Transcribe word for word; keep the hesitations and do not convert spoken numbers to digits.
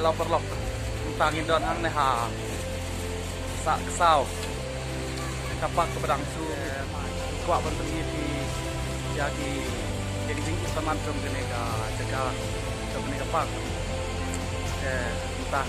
Hello paralok, mynta ngin don hangne ha Sahksaw, ka park kaba dang shu kwah ban pyni ïa phi ïa ki jingïeit jong kane ka jaka, jong kane ka park. Te mynta